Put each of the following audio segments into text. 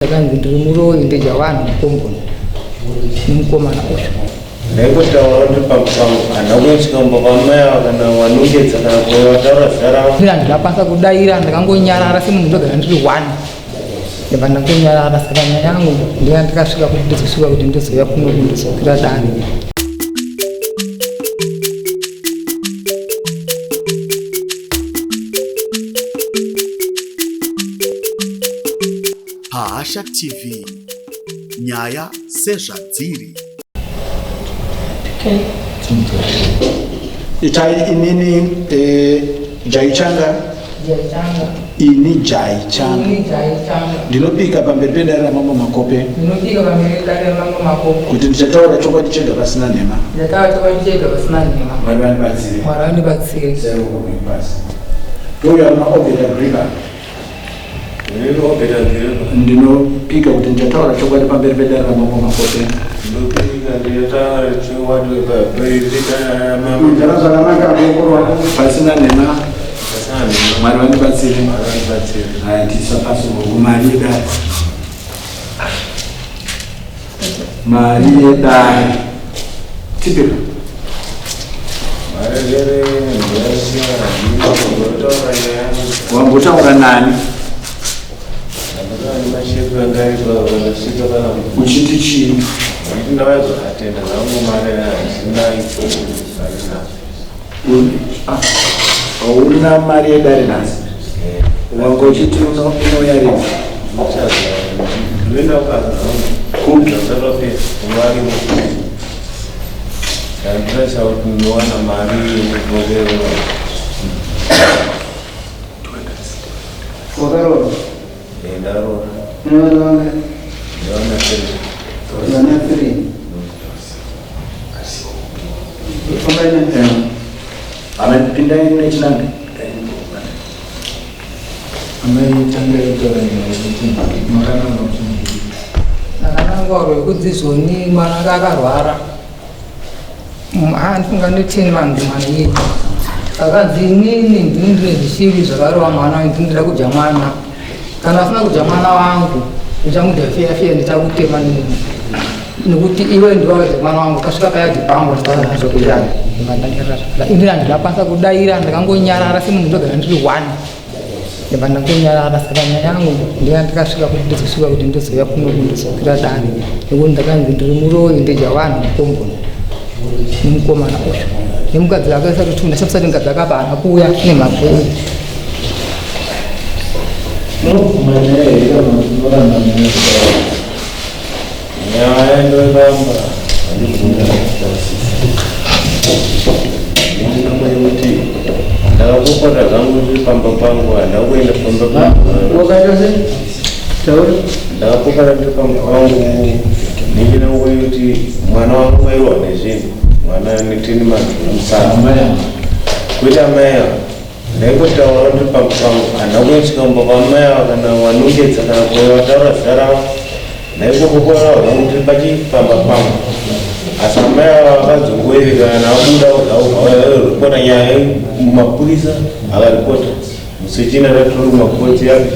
Ndakanzi ndiri muroyi ndidya vanhu mukomboni nemukomana uyu. Ndaingotaura ndiri pamba pangu handina kunosvika mumba kwamai ava kana wanongedza kana kuvataura zita ravo. Ini handina kudaira ndakangonyarara semunhu ndogara ndiri one. Ndabva ndangonyarara saka nyaya yangu ndiya ndakasvika kuti ndizosvika kuti ndizouya kuno kundizokwira dare. Pahasha TV, nyaya sezvadziri. Okay. Itai inini eh, Jaichanga ini Jaichanga ndinopika pamberi pedare raMambo Makope ndinopika pamberi pedare raMambo Makope kuti ndichataura chokwadi chega pasina nhema. Ndichataura chokwadi chega pasina nhema. Mwari vandibatsire. Mwari vandibatsire. Pasi. Touya kuna Obed Agrippa. Ndinopika kuti ndichataura chokwadi pamberi pedare raMambo Makope. Ndara zvakanaka ruoko rwako pasina nhema. Mwari vandibatsire. Haya tiisa pasi ruoko mari yedare. Mari yedare. Tipira. Wambotaura nani? Uchiti chii? Hauna mari yedare nhasi? Wanga uchiti unouya rini? Kupi? Ndinowana mari yekugoverwa. Wakaroora? Ndaroora. Une vana vangani? Ndivana 3. Vana 3. Fambai na. Amai pindai nechinanga. Amai tangai kutaura nyaya yekuti makananga kuti Ndakananga rwekudzi zvoni mwana anga akarwara. Handifunga ndotini vanhu mwana iye. Akanzi inini ndini ndine zvishiri zvakarova mwana wangu ndini ndida kudya mwana. Kana asina kudya mwana wangu ndichamudya fiya fiya ndichakutema nini. Nekuti iwe ndiwe wakadya mwana wangu kasvika payadhi pangu ndazokudya. Ini handina kudaira ndakangonyarara semunhu ndogara ndiri one. Ndabva ndangonyarara saka nyaya yangu ndiya ndakasvika kuti ndizosvika kuti ndizouya kuno kundizokwira dare nekuti ndakanzi ndiri muroyi ndidya vanhu mukomboni nemukomana uyu nemukadzi akaisa kuti ndashandisa kuti mukadzi akaba haana kuuya nemhaka iyi. Munobvuma nyaya here kana kuti munoramba nyaya? Nyaya ndoramba kuti ndakapopota zvangu ndiri pamba pangu handina kuenda pamba pangu. Wakaita sei? Taura. Ndakapopota ndiri pamba pangu ndichinangwa kuti mwana wangu waiwa nezvinhu mwana netini mamusana kuita amai ava ndaingotaura ndiri pamba pangu handina kunosvika mumba kwamai ava kana wanongedza kana kuvataura zita ravo ndaingopopora zvangu ndiri pachipamba pangu asi amai ava vakazongoerekana vabuda ripota nyaya mumapurisa akaripota musi wechina ndatori kumakoti yapi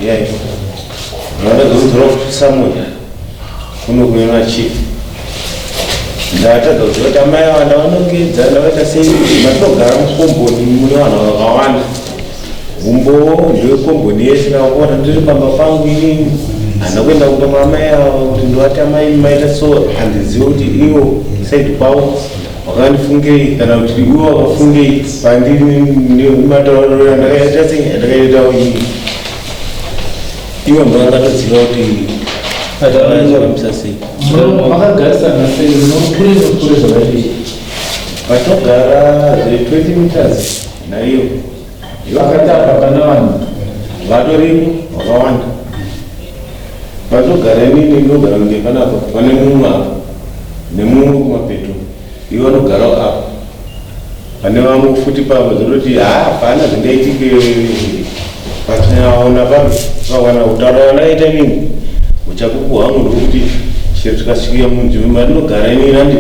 yayo vakazodzora kuti samuel kuno kuona chief ndatadza kuziva kuti amai ava ndavanongedza ndavaita sei matogara mukomboni mune vanhu vakawanda umbowo ndewekomboni yese ndakaona ndiri pamba pangu inini handina kuenda kumba kwaamai ava kuti ndovati amai maita so handizive kuti ivo saidi kwavo wakandifungei kana kuti ivo wakafungei pandiri nematauriro andakaita sei andakaitawo inini Ivo ndovangatoziva kuti vanoifambisa sei. Makagarisana sei? Kure nekure zvakadii? Patogara zve 20 meters naiyo. Pakati apa pana vanhu vatorimo vakawanda. Patogara inini ndinogara kunge panapa pane mumwe apa nemumwe kumapeto. Ivo vanogarawo apa. Pane vamwe futi pavo dzinoti haa hapana zvingaitike patinaona pano vawana kutaura vanaita inini uchapupu hwangu ndokuti chero tikasvikira munzvimbo mandinogara inini handi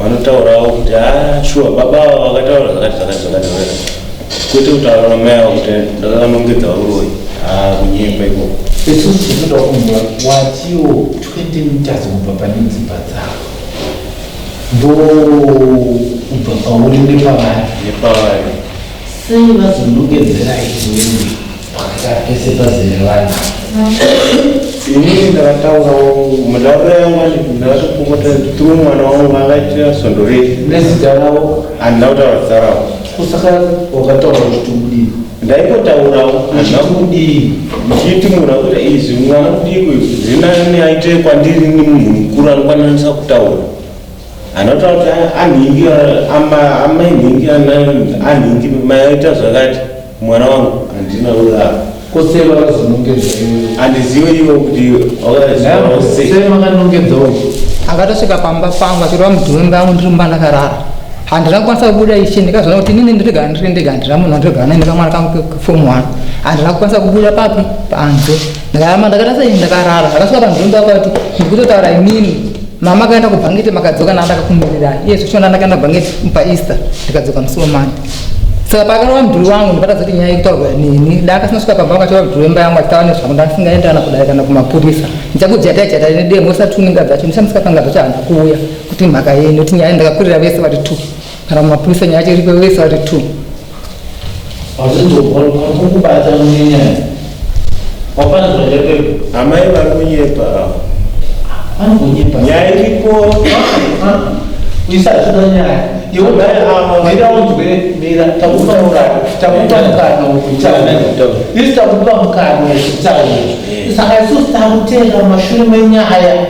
vanotaurawo kuti haa shuwa baba ava vakataura zvakati zvakati zvakati zvakati kwete kutaura namai ava kuti ndakanongedza varoyi haa kunyemba ikoko. Isusu tinoda kunzwa watiwo 20 meters kubva pane dzimba dzako ndo kubva pauri nepavari. Nepavari. Sei vazonongedzera iwewe pakati pese pazere vanhu? Inini ndakataurawo mutauriro yangu ndakatopopota through mwana wangu akaitira svondo rese. Nezita ravo? Handina kutaura zita ravo. Kusaka wakataura uchiti kudii? Ndaingotaurawo. Uchiti kudii? Ndichiti munhu akuita izvi mwana mudiki uyu zvinani aite kwandiri ni munhu mukuru anokwanisa kutaura. Anotaura kuti anhingi amai nhingi anhingi maita zvakati mwana wangu handina kudaro. Ko sei vakazonongedza iwewe? Handizive ivo kuti wakazivawo sei. Sei makanongedza uyu? Akatosvika pamba pangu achirova mudhumbi angu ndiri mumba ndakarara. Handina kukwanisa kubuda ishe ndikazoona kuti inini ndirega ndiri ndega handina munhu wandirigara naye nekamwana kangu keform 1. Handina kukwanisa kubuda papi panze. Ndakaramba ndakaita sei ndakarara. Akasvika panzvimbo akati ndikutotaura inini mama akaenda kubhangeti makadzoka ndandakakumirirai iye zvichona ndakaenda kubhangeti paeaster ndikadzoka musi wemande. Saka paakarova mudhuri wangu ndipatadza kuti nyaya yekutaurwa neni ndakasina kusvika pamba vakachova mudhuri wemba yangu achitaura nezvangu ndandisingaende kana kudare kana kumapurisa. Ndichakujata jata nedemo usatuninga dzacho ndishandisika panga dzacho handina kuuya kuti mhaka yei nekuti nyaya ndakakurira vese vari two kana kumapurisa nyaya yacho iripo vese vari two. Kukubata munenyaya wapanzwa chaipo. Amai vari kunyepa ava. Vari kunyepa. Nyaya iripo. Isazvida nyaya. Iwe mira unzwe mira takupa mukana takupa mukana wekutaura. Isi takupa mukana wekutaura. Saka isusu takutera mashure menyaya.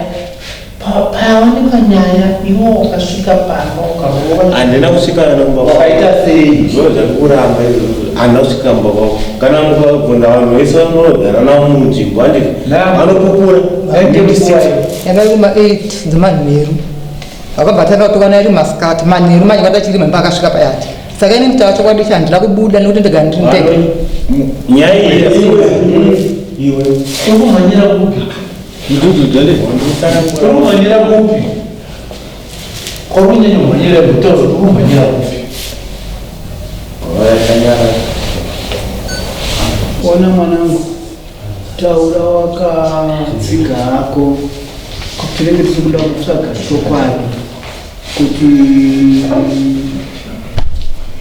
Pawanikwa nyaya iwe wakasvika pano ukarova. Handina kusvika kana kumba kwako. Wakaita sei? Ndizvo zvandikuramba izvozvo. Handina kusvika kumba kwako. Kana mukabvunza vanhu vese vanogara navo munzvimbo handiti vanopupura. Yanga iri kuma 8 dzemanheru. Vakabva tanga kutukana iri masikati manheru manje kwati achiri mhamba akasvika payati. Saka ini kutaura chokwadi ichi handina kubuda nekuti ndega ndiri ndega. Nyaya iyi iwe. Uri kumhanyira kupi? Uri kumhanyira kupi? Kwari kunyanya kumhanyira kutaura kuti uri kumhanyira kupi? Ona mwanangu, taura wakatsiga hako, tinenge tiri kuda kutsvaga chokwadi kuti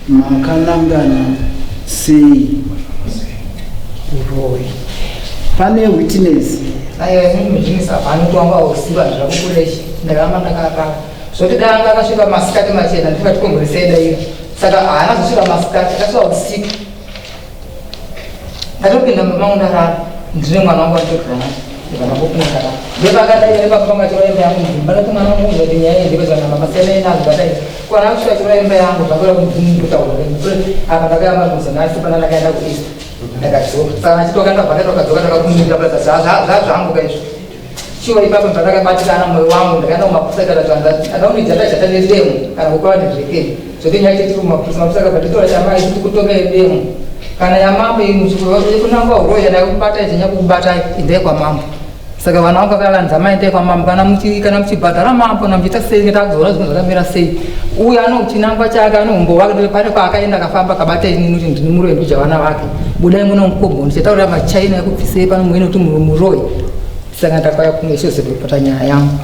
makanangana sei uroyi. Pane witness. Aiwa inini mujinisi hapana kuti wanga usiva handina kubuda ichi ndakaramba ndakarara zvoti dai anga akasvika masikati machena ndikati komborisei dai saka haana kuzosvika masikati akasvika usiku ndatopinda mumba mangu ndarara ndine mwana wangu anditogara naye ndikandangopinda ndarara ndepakadai nepapanga chirova imba yangu mumba ndati mwana wangu uzoti nyaya iyi ndepezana mama siyanai nazvo zvadai kwana kusvika chirova imba yangu zvakura kundotaura apa ndakayamba kuzonasi pana ndakaenda kueaster ndakadzoka saka achitoka ndabva ndakadzoka ndakakumira basa zvazvangu kaizvo shuwa ipapo ndakabatikana moyo wangu ndakaenda kumapurisa kana zvanza akaunijata jata nedemo kana kukwava nezvekeni zvoti nyaya chete kumapurisa mapurisa akabva titora chamai titi kutonga yedemo kana yamambo yekunangwa uroyi kana yekubata ichenya kukubata indai kwamambo saka vana vangu vakavanza mai ndai kwamambo kana muchi kana muchibhadhara mambo kana muchiita sei ndakazoona zvinhu zvakamira sei uyu ano chinangwa chake ano humbo wake pane kwaakaenda akafamba akabata inini kuti ndini muroyi ndoja vana vake budai muno mukombo ndichataurira machina ekubvisei pano muine kuti muri muroyi saka ndakauya kuno ichizopota nyaya yangu.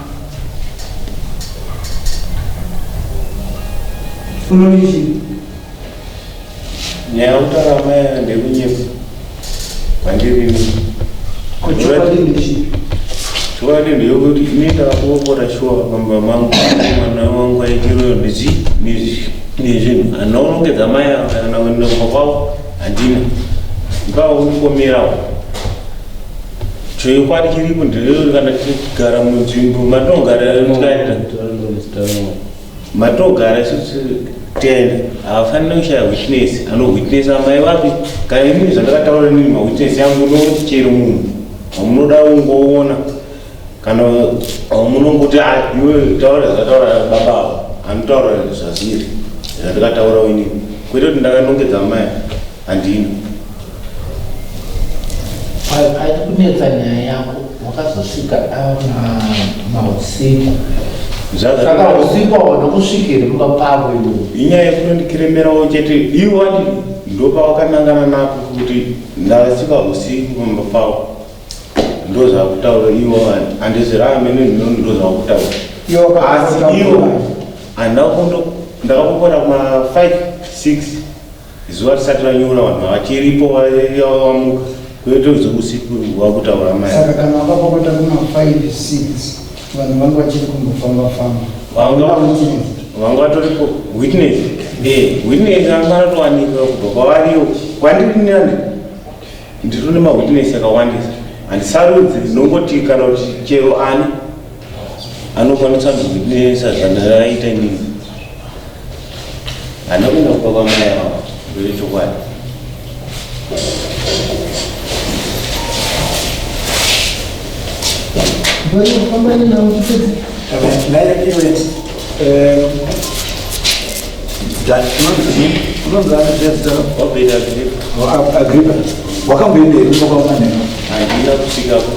Unonichi? Nyaya yekutaura amai aya ndekunyepa kwandiri ini. Ko chokwadi ndechipi? Chokwadi ndeyekuti ini ndakapopota shuwa pamba mangu mwana wangu aichiroyo nezvinhu handina kunongedza mai ava kana kuenda kumba kwavo handina ipapo kundipomerawo chokwadi chiripo ndeyekuti kana tichigara munzvimbo matinogara tikaenda Matogara isusu tenda havafaniri kushaya witness anowitness amai vapi kana inini zvandakataura inini mawitness yangu ndokuti chero munhu wamunoda kungoona kana wamunongoti ah, iwe taura zvakataura baba avo anotaura zvazviri zvandakataurawo inini kwete kuti ndakanongedza amai handina. Pairi kunetsa nyaya yako wakazosvika ava mausiku saka usiku hauna kusvikira kumba pavo iwe. Inyaya yekutondikiremerawo chete iwo andi ndopawakanangana napo kuti ndasvika usiku pamba pavo. Ndozvakutaura ivo, handizvirambe, ndo zvakutaura. Iwo Asi wakapopota ivo nguva? Handina kundo, ndakapopota kuma 5 6 zuva risati ranyura, vanhu vachiripo, vamuka, kwete zveusiku wakutaura mai. Saka kana wakapopota kuma 5 6, vanhu vanga vachiri kumbofamba famba? Vanga vanga vatoripo. Witness, witness anga anotowanika kubva kwavariwo kwandiri nani. Ndiri nemawitness akawandisa, handisarudzi, ndinongoti kana kuti chero ani anokwanisa kuwitnessa zvandakaita inini. Handina kuenda kuba kwamai ava, ndechokwadi. Famba navo tipedze. Naye iwe, unonzi ani zita? Wabvira Agripa. Agripa, wakamboenda here kumba kwamanhero? Handina kusvikako.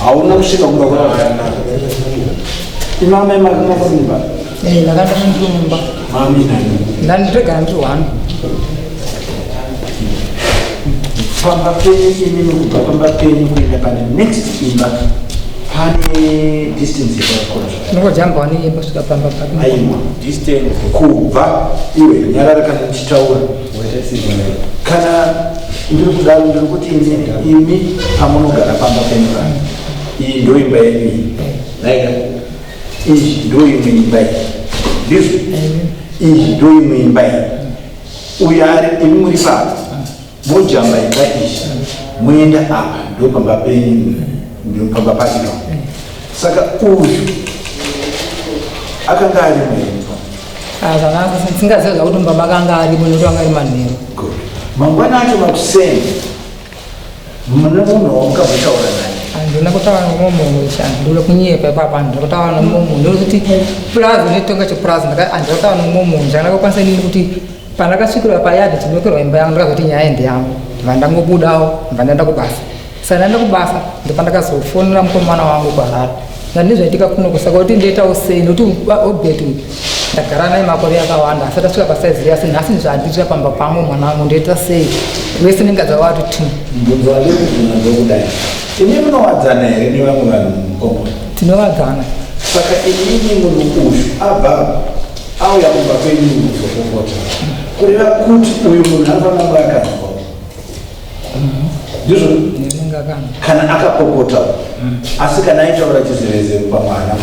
Hauna kusvika kumba kwavo? Imamai makanga mumba? Ndakanda ndiri mumba. Mami nani? Ndanditogara ndiri one. Pamba penyu imimi, kubva pamba penyu kuenda pane next imba pane distance yakakura? Tinongojamba neimba kusvika pamba pake. Aiwa. Distance? Kubva, iwe nyarara kana ndichitaura. Kana ndiri kudaro, ndiri kuti inini, imi pamunogara pamba penyu pano, iyi ndo imba yenyu iyi, naika iyi ndo imwe imba iyi, ndizvo? Iyi ndo imwe imba iyi. Uyo ari, imi muri papa, mojamba imba iyi moenda apa, ndo pamba penyu, ndo pamba pake. Saka uyu akanga ari muimba? Singaziva zvakuti mumba makanga arimo, nekuti anga ari manheru. Good. Mangwana acho makuseni, mune munhu wamukambotaura naye? Handina kutaura nemumwe munhu, handina kunyepa ipapa, handina kutaura nemumwe munhu, nekuti purazi unotonga chipurazi. Handina kutaura nemumwe munhu. Chandakakwanisa inini kuti pandakasvikirwa payadhi chinokerwa imba yangu, ndakazoti nyaya ndeyangu, ndibva ndangobudawo, ndibva ndaenda kubasa. Saka ndaenda kubasa, ndopandakazofonera mukomana wangu kuHarare, ndati zvaitika kuno, saka kuti ndoitawo sei, nekuti Obert uyu ndagara naye makore akawanda, asati asvika pasaizi riya, asi nhasi zvandiitira pamba pangu, mwana wangu, ndoita sei? Vese nengadza vati tu. Mubvunzo wandiri kubvunza ndokudai: imi munowadzana here nevamwe vanhu mumukomboni? Tinovadzana. Saka inini, munhu uyu abva auya kumba kwenyu kuzopopota, kureva kuti uyu munhu anofanira kunge akanzwa, ndizvo? Ndinenge akanzwa. Kana akapopota, asi kana aitaura chizevezero pamwana?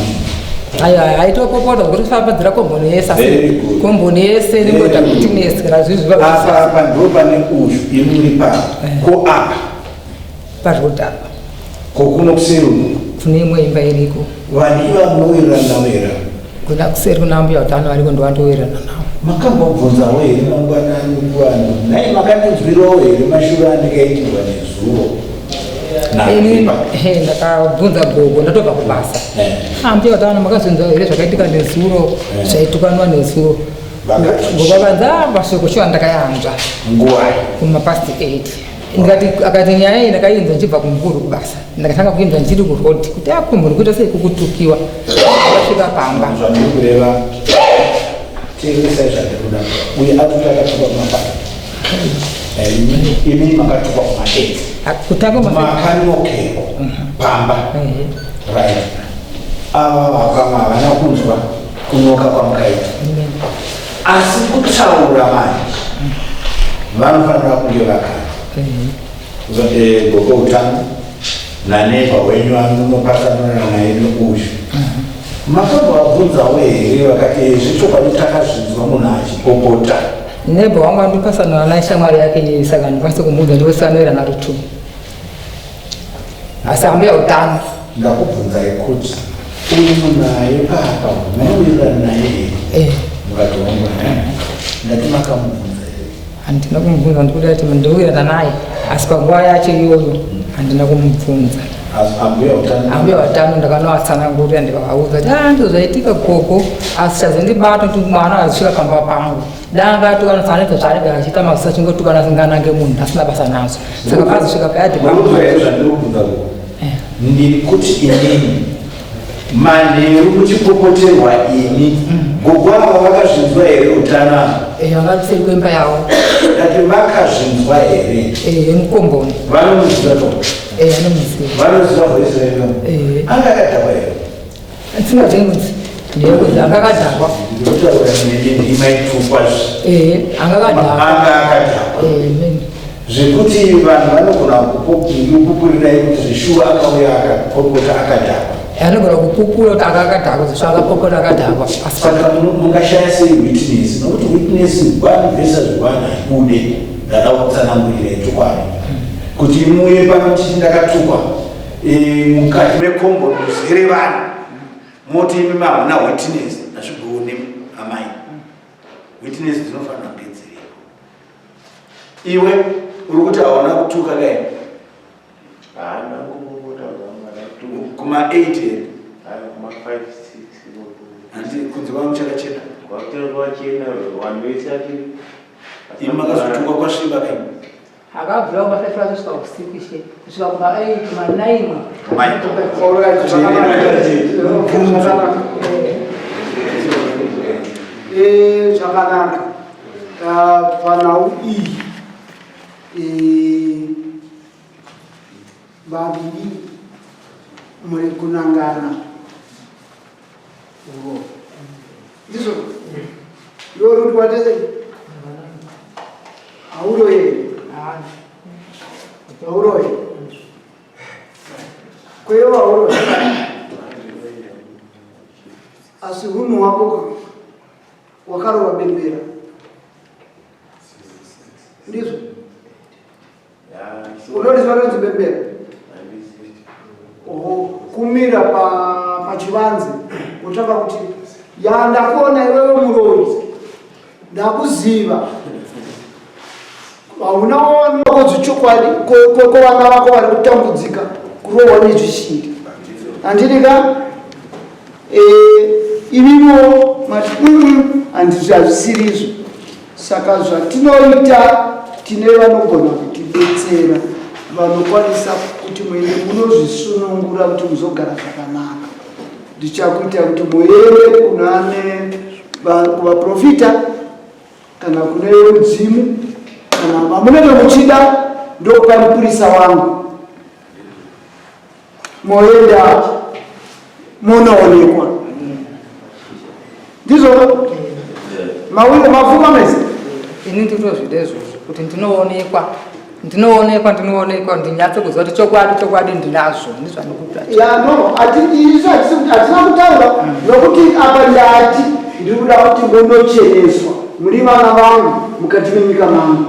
Aiwa, aitopopota kuti fambadzira komboni yese, asi Very good. komboni yese inongoita Very good. witness kana zvizvi. Apa ndo pane uyu, imi muri papa, ko apa? Parodi apa. Ko kuno kuseri uku? Kune imwe imba iriko. Vanhu iva munowirirana navo here? Kuna kuseri kuna mbuya utano variko, ndovandowirirana navo. Makambobvunzawo here mangwanani kuvanhu, nhai makandinzwirawo here mashura andikaitirwa nezuro? Ini Naagripa. Ndakabvunza gogo ndatobva kubasa. Ambuya utano, makazvinzwa here zvakaitika nezuro, zvaitukanwa nezuro? Vakati? Gogo vakanzi, "Ah, mashoko shuwa ndakayanzva." Nguwai? Kumapast 8. Ndikati, akati, nyaya iyi ndakainzwa ndichibva kumukuru kubasa, ndakatanga kuinzwa ndichiri kurodi kuti akumhuri kuita sei kukutukiwa, ndasvika pamba. Zvandiri kureva, teeresai zvandiri kuda. Uye akuti akatukwa kumapata, imi makatukwa kuma8. Kutanga Makanokerwa pamba, right? Ava vakama havana kunzwa kunoka kwamukaita, asi kutaura manje vanofanira kunge vakanzwa. Gogo utano naneighbour wenyu amunopasanana naye neuyu, makambovabvunzawo here vakati zvechokwadi takazvinzwa munhu achipopota? Neighbour wangu andipasanana naye shamwari yake iyi, saka ndikwanise kumuudza, ndosanoirana rutu, asi ambuya utano. Ndakubvunzai kuti uyu naye papa munowirirana naye here? Eh. Mukatoongwa, ndati makamubvunza here? Handina kumubvunza. Ndikuda kuti ndiwirirana naye, asi panguva yacho iyoyo handina kumubvunza. Asi ambuya utano? Ambuya utano ndakanovatsanangurira, ndikavaudza kuti a ndizvo zvaitika gogo, asi chazondibata kuti mwana azosvika pamba pangu, danga atukana zvaanenge achiita mazuva, achingotukana asinganange munhu, asina basa nazvo, saka pazosvika payadhi pangu. Murikuzwa here zvandiri kubvunza gogo? Ndiri kuti inini manheru muchipopoterwa, imi gogo ava vakazvinzwa here utano ava? Vanga kuseri kwemba yavo. Ndati makazvinzwa here? Eh, mukomboni. Vanomuziva to? Eh, anomuziva. Vanoziva voice renyu? Eh. Anga akadhakwa here? Singazvinzi ndeyekuti anga akadhakwa. Ndinotaura nemi ndimaitukwa. Eh, anga akadhakwa. Anga akadhakwa. Eh, mimi. Zvekuti vanhu vanogona kukupupurirai kuti zveshuwa akauya akapopota akadhakwa. Anogona kupupura kuti anga akadhakwa, zveshuwa akapopota akadhakwa. Saka mungashaya sei witness? Nokuti witness one versus one haibude. Ndada kutsanangurira chokwadi kuti muuye pano muchiti ndakatukwa mukati mekombo muzere vanhu, moti imi hamuna witness. Hazvigone amai, witness dzinofanira kunge dziripo. Iwe uri kuti hauna kutuka kai? Kuma 8 here? Handi kunze kwangu chakachena. Imi makazotukwa kwasviba kai? Akabvira kuma 5 kusvika usiku ishe, kusvika kuma 8, kuma 9. Zvakanaka. Panhau iyi, vaviri muri kunangana uroyi, ndizvo? Iwe uri kuti watese hauroye, hauroye kweyo, hauroye, asi hunhu hwako wakarova bembera, ndizvo? Unoriziva rinonzi bembera? Oho, kumira pachivanze wotanga kuti, "Ya, ndakuona iwewe muroyi, ndakuziva." Hauna wakodzi chokwadi ko vana vako vari kutambudzika kurohwa nezvishiri, handiti ka? Ivimo mati, handizvi, hazvisiri izvo." Saka zvatinoita, tine vanogona kutibetsera, vanokwanisa kuti muende munozvisunungura kuti muzogara zvakanaka. Ndichakuita kuti muende kunane kuvaprofita kana kune mudzimu kana vamunenge muchida, ndokupa mupurisa wangu, moenda munoonekwa. Ndizvo mawiro mafuma mese? Ini ndinotozvida izvozvo, kuti ndinoonekwa, ndinoonekwa, ndinoonekwa, ndinyatse kuziva kuti chokwadi, chokwadi ndinazvo, ndizvandikuita. Ya, no, isu hatina kutaura, nokuti apa ndati ndiri kuda kuti munocheneswa, muri vana vangu mukati menyika mangu.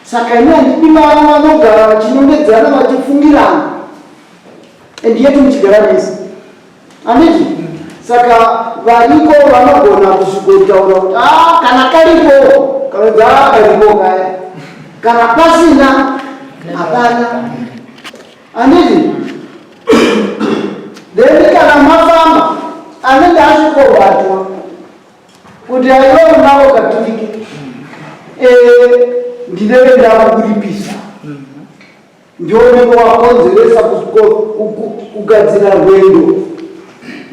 Saka ini handidi vana vanogara vachinongedzana, vachifungirana, and yet muchigara mese, handiti? Saka variko vanogona kusvikotaura kuti a kana karipo, kana kuti a karipo kaya, kana pasina hapana, handiti? Then kana mafamba, anenge asvikobatwa kuti aiwa unavo katurike, ndinenge ndakukuripisa, ndionenge wakonzeresa kugadzira rwendo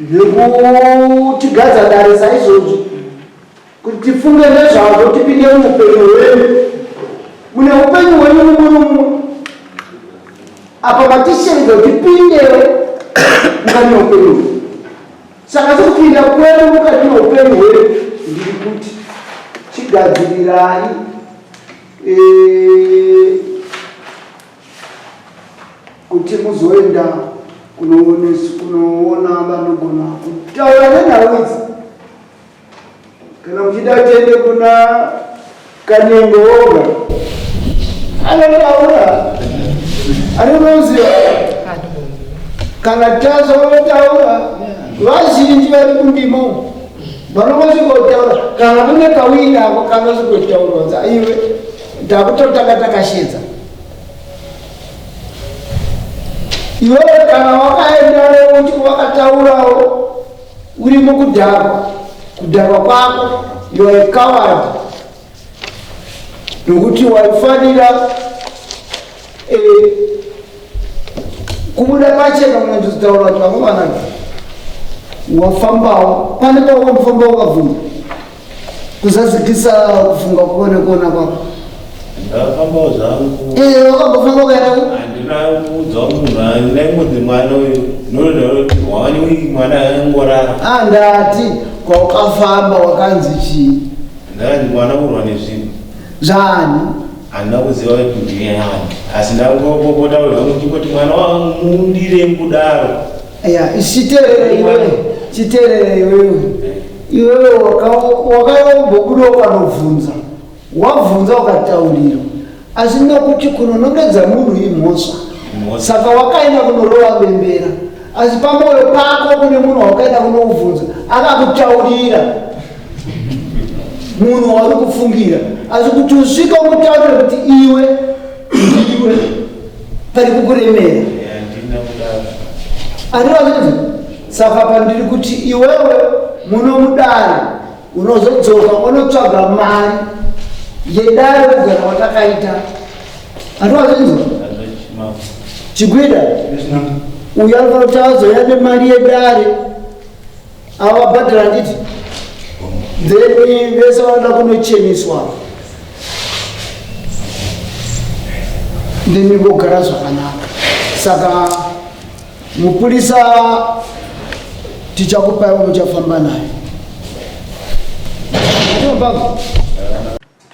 nekutigadza dare saizvozvi kuti tifunge nezvazvo, tipinde muupenyu hwedu. Mune upenyu hwenyu mumwe nomumwe, apa matishevedza kuti tipindewo mukati meupenyu hwedu. Saka sekupinda kwedu mukati meupenyu hwedu, ndiri kuti chigadzirirai kuti muzoenda kunoona vanogona kutaura nenhau idzi. Kana muchida tiende kuna Kanengo oga, anotaura, anonoziva. Kana tazotaura, vazhinji vari kundima umu vanongosvikotaura. Kana kune kawinako kanosvikotaura, iwe takutotanga takashedza iwewe. Kana wakaendawo kuti wakataurawo uri mukudhakwa, kudhakwa kwako, you are a coward, nokuti waifanira kubuda pachena unandotaura kuti vakomana wafambawo pane pawakambofamba wakabvunza kuzadzikisa kufunga kwako nekuona kwako. Ndakafambawo zvangu. Eh, wakambofamba ukaenda ku? Handina kuudzawo munhu, ndaingonzi mwana uyu nonoda kuti wani uyu mwana angorara. Ah, ndati kwaukafamba wakanzi chii? Ndakanzi mwana urwa nezvinhu. Zvani? Handina kuziva kuti ndiye ani, asi ndangopopota zvangu ndichingoti mwana wangu mundire kudaro. Ya, chiterere iwewe, chiterere iwewe. Iwewe wakaombobuda ukanobvunza. Wabvunza ukataurirwa. Asi nokuti kunonongedza munhu imhosva. Saka wakaenda kunorova bembera. Asi pamoyo pako kune munhu wakaenda kunoubvunza akakutaurira munhu wauri kufungira. Asi kuti usvike umutaurire kuti iwe ndiwe pari kukuremera. Andivazvinzi saka pandiri kuti iwewe muno mudare unozodzoka unotsvaga mari yedare kugara kwatakaita. Andivazvinzi chigwida uyu anofanira kuti azouya nemari yedare avabhadhara handiti then vese vanoda kunocheneswa then vogara zvakanaka saka mupurisa tichakupaiwa muchafamba naye.